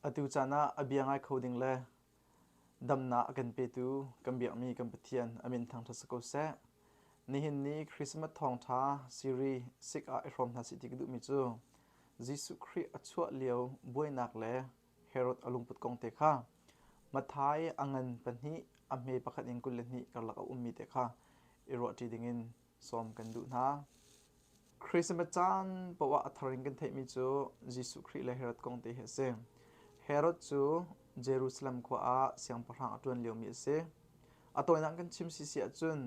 Atu caan ah a bia ngai kho ding le damnak a kan petu kan biakmi kan Pathian a min thangṭhat si ko seh. Nihin ni Christmas thawngṭha siri sik ah i hrawm hna sih ti ka duhmi cu Jesuh Khrih a chuah lio buainak le Herod a lungput kong te kha Matthai a ngan pahnih a hme pakhat in 22 karlak a ummi te kha i ruahṭi dingin sawm kan duh hna. Christmas caan poah a thar in kan theihmi cu Jesuh Khrih le Herod kong te hi a si. Herod cu Jerusalem khua ah siangpahrang a ṭuan liomi a si. A tawinak kan chim si si ahcun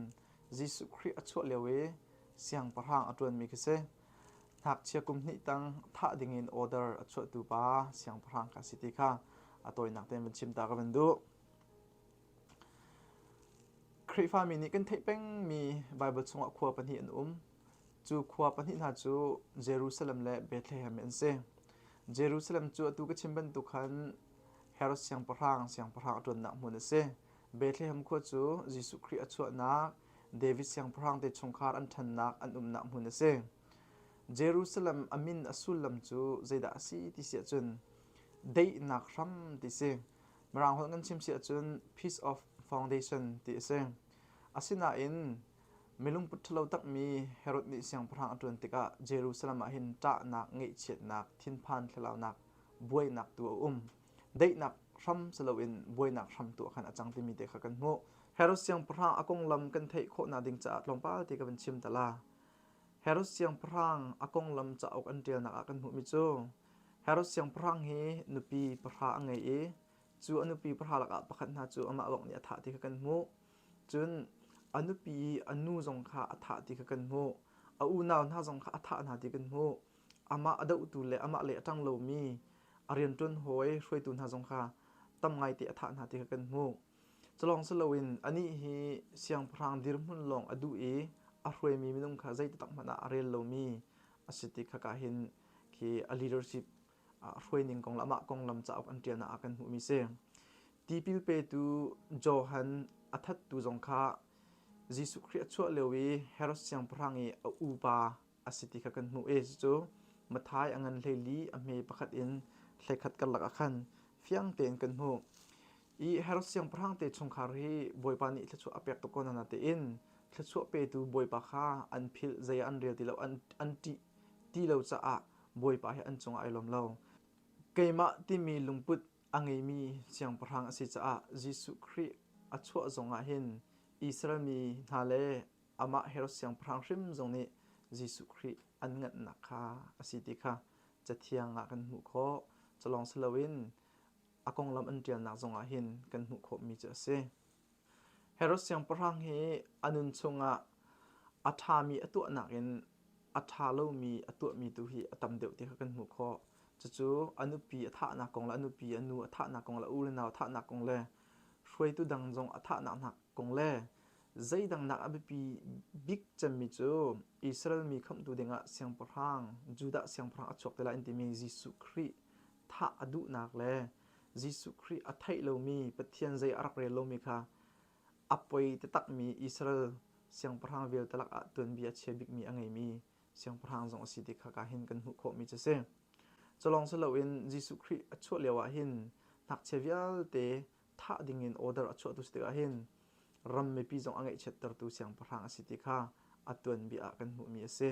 Jesuh Khrih a chuah lio i siangpahrang a ṭuanmi khi si. Ngakchia kum hnih tang thah dingin order a chuahtu pa siangpahrang kha a si ti kha a tawinak tein van chim ta ka van duh. Khrihfami nih kan theih pengmi Baibal chungah khua pahnih an um. Cu khua pahnih hna cu Jerusalem le Bethlehem an si. Jerusalem cu atu ka chim bantuk khan Herod siangpahrang siangpahrang a ṭuannak hmun a si. Bethlehem khua cu Jesuh Khrih a chuahnak, David siangpahrang te chungkhar an ṭhannak an umnak hmun a si. Jerusalem a min a sullam cu zeidah a si ti si ahcun daihnak hram ti si. Mirang holh kan chim si ahcun Peace of Foundation ti a si. Asinain milungput ṭhalo takmi Herod nih siangpahrang a ṭuan tikah Jerusalem ah hin ṭahnak, ngaihchiatnak, thinphan thlalaunak, buainak tu a um. Daihnak hram si loin buainak hram tu ah khan a cang timi te kha kan hmuh. Herod siangpahrang a konglam kan theih khawhnak ding caah tlawmpal te ka van chim ta la. Herod siangpahrang a konglam cauk an ṭialnak ah kan hmuhmi cu Herod siangpahrang hi nupi pahra a ngei i cu a nupi pahra lakah pakhat hna cu amah bak nih a thah ti kha kan hmuh. Cun a nupi i a nu zong kha a thah ti kha kan hmuh. A unau hna zong kha a thah hna ti kan hmuh. Amah a dohtu le amah lei a ṭang lomi a rianṭuan hawi hruaitu hna zong kha tam ngaite a thah hna ti kha kan hmuh. Culawng si loin anih hi siangpahrang dirhmun lawng a duh i a hruaimi minung kha zei taktak hmanh ah a rel lomi a si ti kha ka hin khi a leadership hruaining kong le amah konglam cauk an ṭialnak ah kan hmuhmi si. Tipil petu Johan a thattu zong kha Jesuh Khrih a chuah lio i Herod siangpahrang i a upa a si ti kha kan hmuh i cucu Matthai a ngan hleili a hme pakhat in hleikhat karlak ah khan fiang tein kan hmuh. I Herod siangpahrang te chungkhar hi Bawipa nih thluachuah a pek tuk ko hna tein thluachuah petu Bawipa kha an philh zei ah an rel ti lo an an ṭih ti lo caah Bawipa hi an cungah ai lawm lo. Keimah timi lungput a ngeimi siangpahrang a si caah Jesuh Khrih a chuah zongah hin Israel mi hna le amah Herod siangpahrang hrim zong nih Jesuh Khrih an nganhnak kha a si ti kha Cathiang ah kan hmuh khawh. Culawng si loin a konglam an ṭialnak zongah hin kan hmuh khawhmi cu a si. Herod siangpahrang hi a nun chungah a ṭhami a tuahnak in a ṭha lomi a tuahmi tu hi a tam deuh ti kha kan hmuh khawh. Cucu a nupi a thahnak kong le a nupi a nu a thahnak kong le a u le nau a thahnak kong le hruaitu dang zong a thahnak hna kong le zeidang nak a biapi bik cemmi cu Israel mi khamhtu dingah siangpahrang Judah siangpahrang a chuak te lai an timi Jesuh Khrih thah a duhnak le Jesuh Khrih a theih lomi Pathian zei a rak rel lomi kha a poi taktakmi Israel siangpahrang vialte lakah tuanbia a chia bikmi a ngeimi siangpahrang zong a si ti kha ka hin kan hmuh khawhmi cu si. Culawng si loin Jesuh Khrih a chuah lio ah hin ngakchia vialte thah dingin order a chuahtu si tikah hin ram mipi zong a ngaihchiattertu siangpahrang a si ti kha a tuanbia ah kan hmuhmi a si.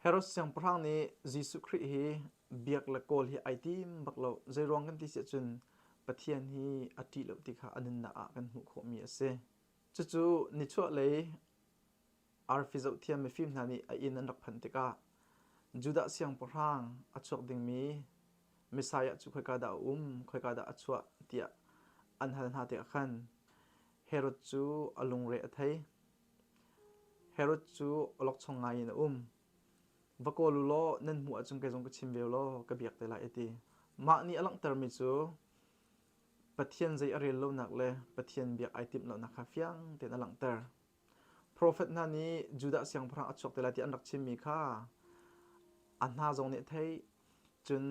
Herod siangpahrang nih Jesuh Khrih hi biak le kawl hi ai tim bak lo. Zeiruang kan ti si ahcun Pathian hi a ṭih lo ti kha a nunnak ah kan hmuh khawhmi a si. Cucu nichuahlei arfi zohthiam mifim hna nih a inn an rak phanh tikah Judah siangpahrang a chuak dingmi Messiah cu khoika dah a um, khoika dah a chuah tiah an hal hna tikah khan Herod cu a lungre a thei. Herod cu awlokchong ngai in a um. Va kawl u law nan hmuh ahcun kei zong ka chim ve u law ka biak te lai a ti. Mah nih a langhtermi cu Pathian zei a rel lonak le Pathian biak ai timh lonak kha fiang tein a langhter. Profet hna nih Judah siangpahrang a chuak te lai ti an rak chimmi kha a hna zong nih a theih. Cun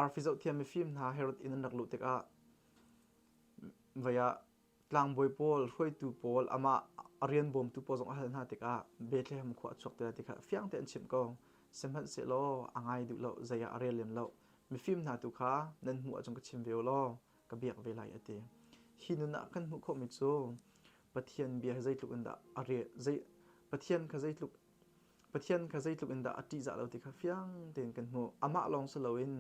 arfi zohthiam mifim hna Herod inn an rak luh tikah vei ah tlangbawi pawl, hruaitu pawl, amah a rian bawmtu pawl zong a hal hna tikah Bethlehem khua a chuak te lai ti kha fiang tein an chimh ko. Sihmanhsehlaw a ngai duh lo, zei ah a rel lem lo. Mifim hna tu kha nan hmuh ahcun ka chim ve u law ka biak ve lai a ti. Hi nun ah kan hmuh khawhmi cu Pathian bia zeitluk in dah a rel zei Pathian kha zeitluk Pathian kha zeitluk in dah a ṭihzah lo ti kha fiang tein kan hmuh. Amah lawng si loin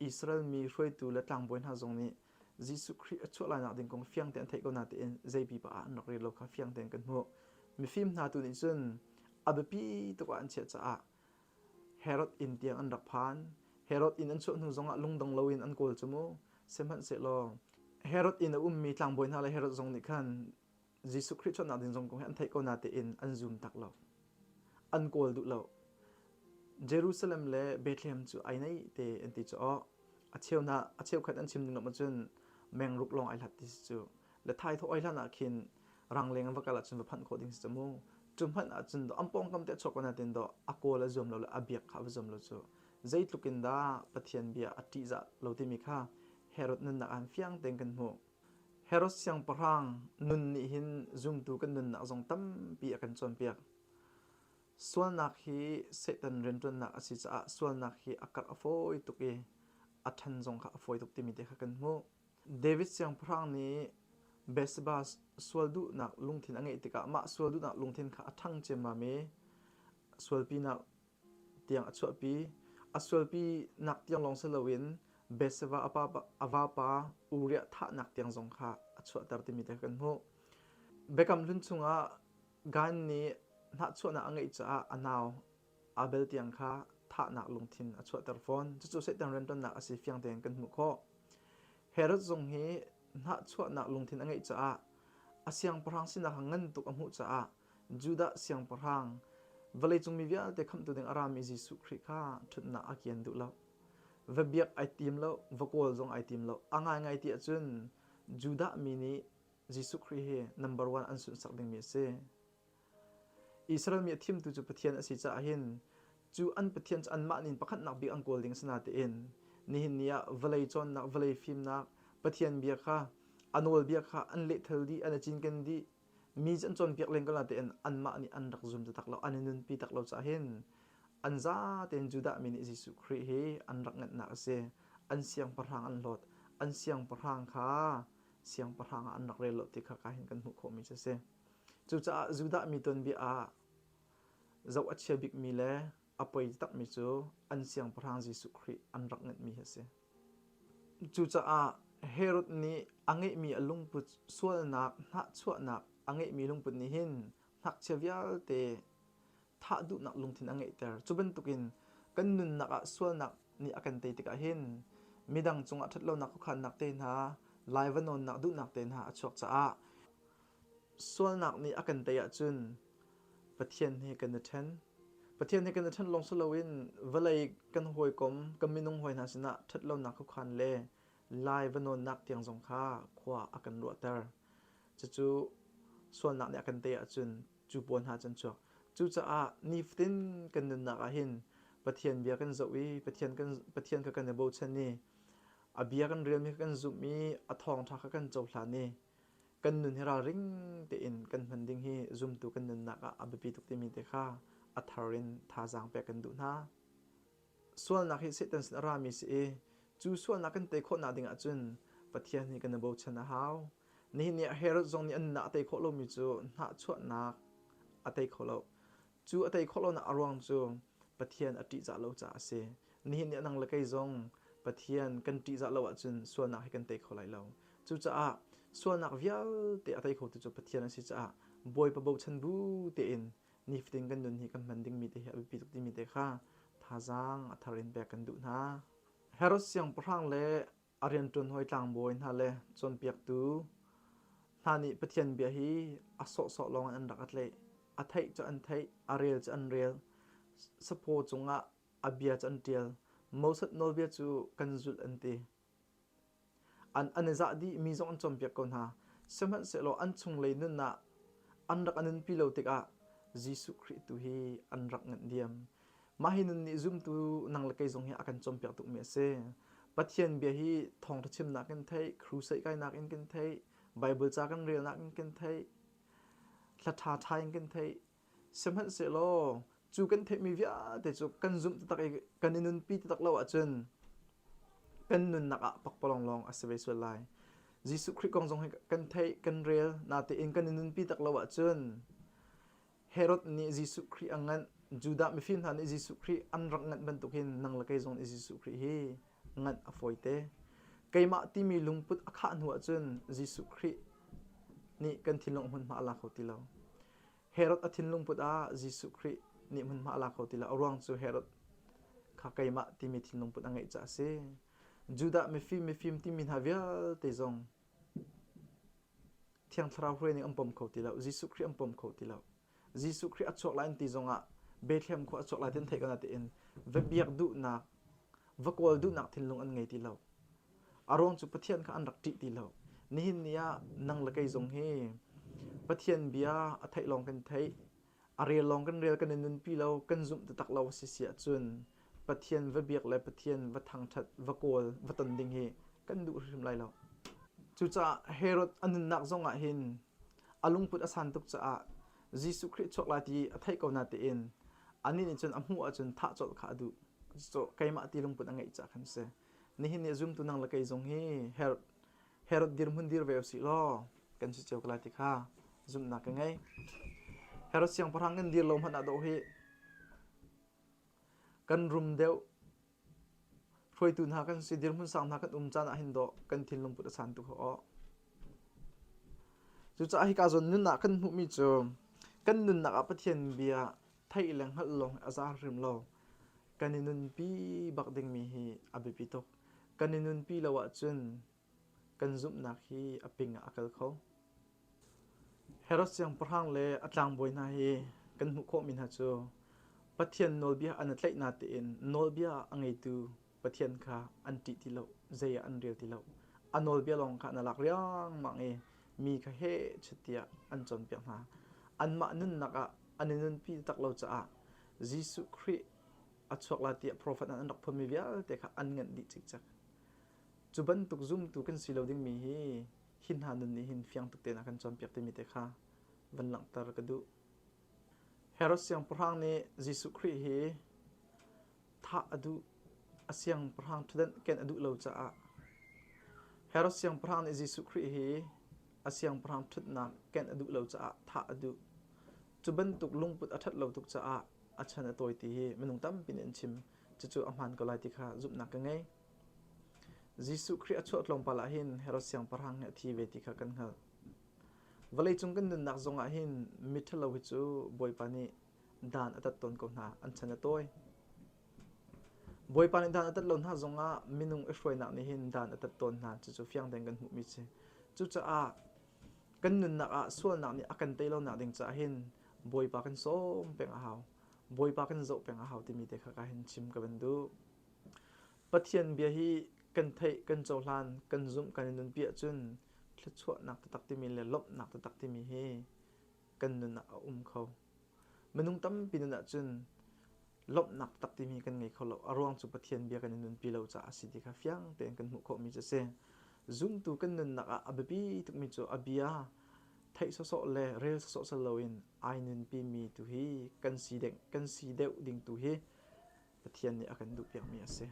Israel mi hruaitu le tlangbawi hna zong nih Jesuh Khrih a chuah lainak ding kong fiang tein an theih ko natein zei pipa ah an rak rel lo kha fiang tein kan hmuh. Mifim hna tu nih cun a biapi tuk ah an chiah caah Herod inn tiang an rak phan. Herod inn an chuah hnu zongah lungdong loin an kawl cu mu. Sihmanhsehlaw Herod inn a ummi tlangbawi hna le Herod zong nih khan Jesuh Khrih chuahnak ding zong kong hi an theih ko natein an zum tak lo. An kawl duh lo. Jerusalem le Bethlehem cu ai naih te an ti cu aw. A cheu hna a cheukhat an chim ning ahcun mengruk lawng ai hlat ti si cu. Le thai thaw oi hlan ah khin rangleng an va kal ahcun va phanh khawh ding si cu mu. Cu hmanh ahcun an pawngkam te a chuak ko natein dawh a kawl a zuam lo le a biak kha a va zuam lo cu. Zeitluk in dah Pathian bia a ṭihzah lo timi kha Herod nunnak ah fiang tein kan hmuh. Herod siangpahrang nun nih hin zumtu kan nunnak zong tampi a kan cawnpiak. Sualnak hi Satan rianṭuannak a si caah sualnak hi a karh a fawi tuk i a ṭhan zong kha a fawi tuk timi te kha kan hmuh. David siangpahrang nih Bathsheba sual duhnak lungthin a ngeih tikah mah sual duhnak lungthin kha a ṭhang ciammam i sualpinak tiang a chuahpi. A sualpinak tiang lawng si loin Bathsheba a, pa, a vapa Uriah thahnak tiang zong kha a chuahter timi te kan hmuh. Biakam Hlun chungah Gan nih hnahchuahnak a ngeih caah a nau Abel tiang kha thahnak lungthin a chuahter fawn. Cucu Satan rianṭuannak a si fiang tein kan hmuh khawh. Herod zong hi hnahchuahnak lungthin a ngeih caah a siangpahrang sinak kha ngan tuk a hmuh caah Judah siangpahrang vawleicung mi vialte khamhtu ding a rami Jesuh Khrih kha ṭhutnak a kian duh lo. Va biak ai tim lo, va kawl zong ai tim lo. A ngaingai ti ahcun Judah mi nih Jesuh Khrih hi number one an sunhsak dingmi a si. Israel mi a thimtu cu Pathian a si caah hin cu an Pathian cu anmah nih pakhatnak bik an kawl ding si natein nihin ni ah vawlei cawnnak, vawlei fimnak, Pathian bia kha a nawlbia kha an lehthal dih, an i cinken dih, mi cu an cawnpiak len ko natein anmah nih an rak zum tak lo, an i nunpi tak lo caah hin an zatein Judah mi nih Jesuh Khrih hi an rak nganhnak a si. An siangpahrang an hlawt. An siangpahrang kha siangpahrang ah an rak rel lo ti kha ka hin kan hmuh khawhmi cu a si. Cucaah Judah mi tuanbia ah zoh a chia bikmi le a poi takmi cu an siangpahrang Jesuh Khrih an rak nganhmi hi a si. Cucaah Herod nih a ngeihmi a lungput sualnak hnahchuahnak a ngeihmi lungput nih hin ngakchia vialte thah duhnak lungthin a ngeihter. Cu bantukin kan nunnak ah sualnak nih a kan tei tikah hin midang cungah ṭhatlonak khuakhannak te hna, lai va nawnnak duhnak te hna a chuak caah sualnak nih a kan tei ahcun Pathian he kan i ṭhen. Pathian he kan i ṭhen lawng si loin vawlei kan hawikom, kan minung hawi hna sinah ṭhatlonak khuakhan le lai va nawnnak tiang zong kha khua a kan ruahter. Cucu sualnak nih a kan tei ahcun cu pawl hna cu an chuak. Cucaah nifatin kan nunnak ah hin Pathian bia kan zoh i Pathian, kan, Pathian kha kan i bochan i a bia kan relmi kha kan zumh i a thawngṭha kha kan cohlan i kan nun hi ralring tein kan hman ding hi zumtu kan nunnak ah a biapi tuk timi te kha a thar in thazaang pek kan duh hna. Sualnak hi Satan sin a rami si i cu sualnak kan tei khawhnak ding ahcun Pathian hi kan i bochan a hau. Nihin ni ah Herod zong nih an nunnak a tei khawh lomi cu hnahchuahnak a tei kho lo. Cu a tei khawh lonak a ruang cu Pathian a ṭihzah lo caah a si. Nihin ni ah nang le kei zong Pathian kan ṭihzah lo ahcun sualnak hi kan tei kho lai lo. Cucaah sualnak vialte a tei khotu cu Pathian a si caah Bawipa bochan bu tein nifatin kan nun hi kan hman dingmi te hi a biapi tuk timi te kha thazaang a thar in pek kan duh hna. Herod siangpahrang le a rianṭuan hawi tlangbawi hna le cawnpiaktu hna nih Pathian bia hi a sawhsawh lawng in an rak a tlaih. A theih cu an theih, a rel cu an rel. Saphaw cungah a bia cu an ṭial. Moses nawlbia cu kan zulh an ti. An, an i zah dih mi zong an cawnpiak ko hna. Sihmanhsehlaw an chunglei nun ah an rak a nunpi lo tikah Jesuh Khrih tu hi an rak nganh diam. Mah hi nun nih zumtu nang le kei zong hi a kan cawnpiak tukmi a si. Pathian bia hi thawngṭha chimnak in theih, crusade kainak in kan theih, Bible ca kan relnak in kan theih, hla ṭhaṭha in kan theih. Sihmanhsehlaw cu kan theihmi vialte cu kan zumh taktak i kan i nunpi taktak lo ahcun. kan nunnak ah pakpalawng lawng a si ve sual lai. Jesuh Khrih kong zong hi kan theih, kan rel, natein kan i nunpi tak lo ahcun Herod nih Jesuh Khrih a nganh, Judah mifim hna nih Jesuh Khrih an rak nganh bantuk hin nang le kei zong nih Jesuh Khrih hi nganh a fawite. Keimah timi lungput a khah hnu ahcun Jesuh Khrih nih kan thinlung hmunhma a la kho ti lo. Herod a thinlung put ah Jesuh Khrih nih hmunhma a la kho ti lo. A ruang cu Herod kha keimah timi thinlung put a ngeih caah a si. Judah mifim mifim timi hna vialte zong Thiang Thlarau hruai ning an pom kho ti lo. Jesuh Khrih an pom kho ti lo. Jesuh Khrih a chuak lai an ti zongah Bethlehem khua a chuak lai ti an theih ko natein va biak duhnak, va kawl duhnak thinlung an ngei ti lo. A ruang cu Pathian kha an rak ṭih ti lo. Nihin ni ah nang le kei zong hi Pathian bia a theih lawng kan theih, a rel lawng kan rel, kan i nunpi lo, kan zumh taktak lo a si si ahcun Pathian va biak le Pathian va thangṭhat, va kawl, va ton ding hi kan duh hrim lai lo. Cucaah Herod a nunnak zong ah hin a lungput a san tuk caah Jesuh Khrih chuak lai ti a theih ko natein anih nih cun a hmuh ahcun thah colh kha a duh. Cucu keimah ti lungput a ngeih caah khan a si. Nihin ni zumtu nang le kei zong hi Herod Herod dirhmun dir ve usih law kan si cio ko lai ti kha zumhnak ka ngei. Herod siangpahrang kan dir lo hmanh ah dawh hi kan rum deuh hruaitu hna kan si dirhmun sang hna kan um caan ah hin dawh kan thinlung put a san tuk awh. Cucaah hika zawn nun ah kan hmuhmi cu kan nunnak ah Pathian bia theih le hngalh lawng a za hrim lo. Kan i nunpi bak dingmi hi a biapi tuk. Kan i nunpi lo ahcun kan zumhnak hi a ping ah a kal kho. Herod siangpahrang le a tlangbawi hna hi kan hmuh khawhmi hna cu Pathian nawlbia an i tlaih natein nawlbia a ngeitu Pathian kha an ṭih ti lo, zei ah an rel ti lo. A nawlbia lawng kha an lak riangmang i mi kha heh chet tiah an cawnpiak hna. Anmah nunnak ah an i nunpi tak lo caah Jesuh Khrih a chuak lai tiah profet an rak phunmi vialte kha an nganh dih cikcek. Cu bantuk zumtu kan si lo dingmi hi hi hna nun nih hin fiang tuk tein a kan cawnpiak timi te kha van langhter ka duh. Herod siangpahrang nih Jesuh Khrih hi thah a duh. A siangpahrang ṭhutdan ken a duh lo caah Herod siangpahrang nih Jesuh Khrih hi a siangpahrang ṭhutnak ken a duh lo caah thah a duh. Cu bantuk lungput a ṭhat lo tuk caah a chan a tawi ti hi minung tampi nih an chim. Cucu a hmaan ko lai ti kha zumhnak ka ngei. Jesuh Khrih a chuah tlawmpal ah hin Herod siangpahrang hi a thi ve ti kha kan hngalh. Vawleicung kan nunnak zongah hin miṭhalo hi cu Bawipa nih dan a tat tawn ko hna, an chan a tawi. Bawipa nih dan a tat lo hna zongah minung i hruainak nih hin dan a tat tawn hna, cucu fiang tein kan hmuhmi a si. Cucaah kan nunnak ah sualnak nih a kan tei lonak ding caah hin Bawipa kan sawm peng a hau. Bawipa kan zoh peng a hau timi te kha ka hin chim ka van duh. Pathian bia hi kan theih, kan cohlan, kan zumh, kan i nunpi ahcun thluachuahnak taktak timi le lawmhnak taktak timi hi kan nun ah a um kho. Minung tampi nun ahcun lawmhnak taktak timi kan ngei kho lo. A ruang cu Pathian bia kan i nunpi lo caah a si ti kha fiang tein kan hmuh khawhmi cu a si. Zumtu kan nunnak ah a biapi tukmi cu a bia theih sawsawh le rel sawsawh sal loin ai nunpimi tu hi kan si deng kan si deuh ding tu hi Pathian nih a kan duhpiakmi a si.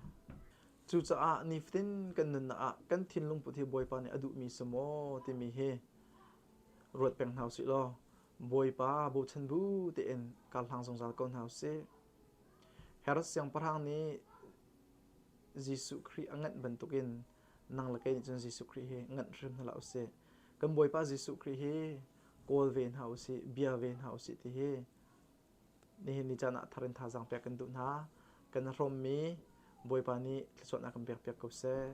Cucaah nifatin kan nunnak ah kan thinlung put hi Bawipa nih a duhmi si maw timi hi ruat peng hna usih law Bawipa bochan bu tein kar hlang zungzal ko hna usih. Herod siangpahrang nih Jesuh Khrih a nganh bantukin nang le kei nih cun Jesuh Khrih hi nganh hrim hna hlah usih. Kan Bawipa Jesuh Khrih hi kawl ve hna usih, bia ve hna usih ti hi Nihin ni caan ah thar in thazaang pek kan duh hna. Kan hrawmmi Bawipa nih thluachuahnak kan pekpiak ko seh.